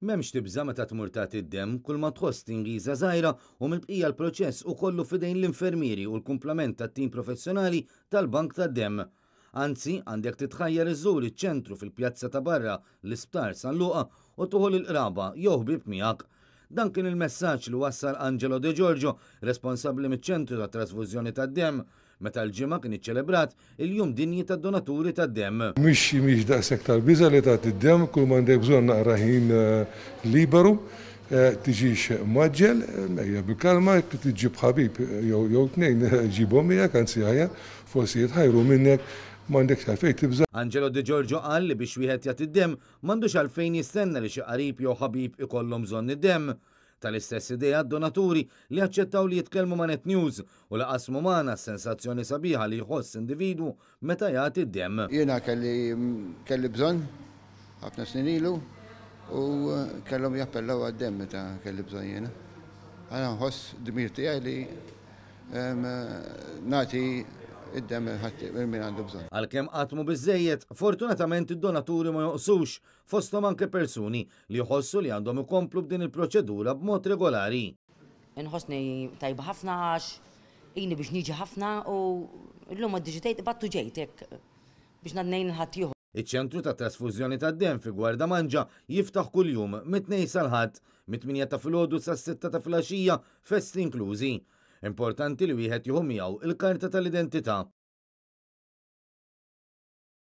M'hemmx tibża' meta tmur tagħti d-demm, kulma tħoss tingiża żgħira u mill-bqija l-proċess hu kollu f'idejn l-infermieri u l-kumplament tat-tim professjonali tal-bank tad-demm. Anzi, għandek titħajjar iżżur iċ-ċentru fil-pjazza ta' barra l-Isptar San Luqa u tieħu lill-qraba jew ħbieb miegħek. Dan kien il-messaġġ li wassal Angelo De Giorgio, responsabbli miċ-ċentru tat-trasfużjoni tad-demm, meta l-Ġimgħa kien iċċelebrat il-Jum Dinji tad-Donaturi tad-Demm. Mhix mhix daqshekk tal-biża' li tagħti d-demm, kull m'għandek bżonn naqra ħin liberu, tiġix mgħaġġel, ejja bil-kalma, jekk trid iġġib ħabib jew jew tnejn ġibhom miegħek, anzi aħjar, forsi jitħajru minnek, m'għandekx għalfejn tibża'. Angelo De Giorgio qal li biex wieħed jagħti d-demm m'għandux għalfejn jistenna li xi qarib jew ħabib ikollhom bżonn id-demm. Tal-istess idea d-donaturi li aċċettaw li jitkellmu ma' Net News u li qasmu magħna s-sensazzjoni sabiħa li jħoss individwu meta jagħti d-demm. Jiena kelli kelli bżonn ħafna snin ilu u kellhom jappellaw għad-demm meta kelli bżonn jiena. Għala nħoss dmir tiegħi li nagħti id-demm lil min għandu bżonn. Għalkemm qatt mhu biżżejjed, fortunatament id-donaturi ma jonqsux, fosthom anke persuni li jħossu li għandhom ikomplu b'din il-proċedura b'mod regolari. Inħossni tajba ħafna għax ili biex niġi ħafna u llum iddeċidejt qbadt u ġejt hekk biex ngħin lil ħaddieħor. Iċ-ċentru tat-trasfużjoni tad-demm fi Gwardamanġa jiftaħ kuljum mit-Tnejn sal-Ħadd, mit-tmienja ta' filgħodu sas-sitta ta' filgħaxija, festi inklużi. Importanti li wieħed jieħu miegħu l-karta tal-identità.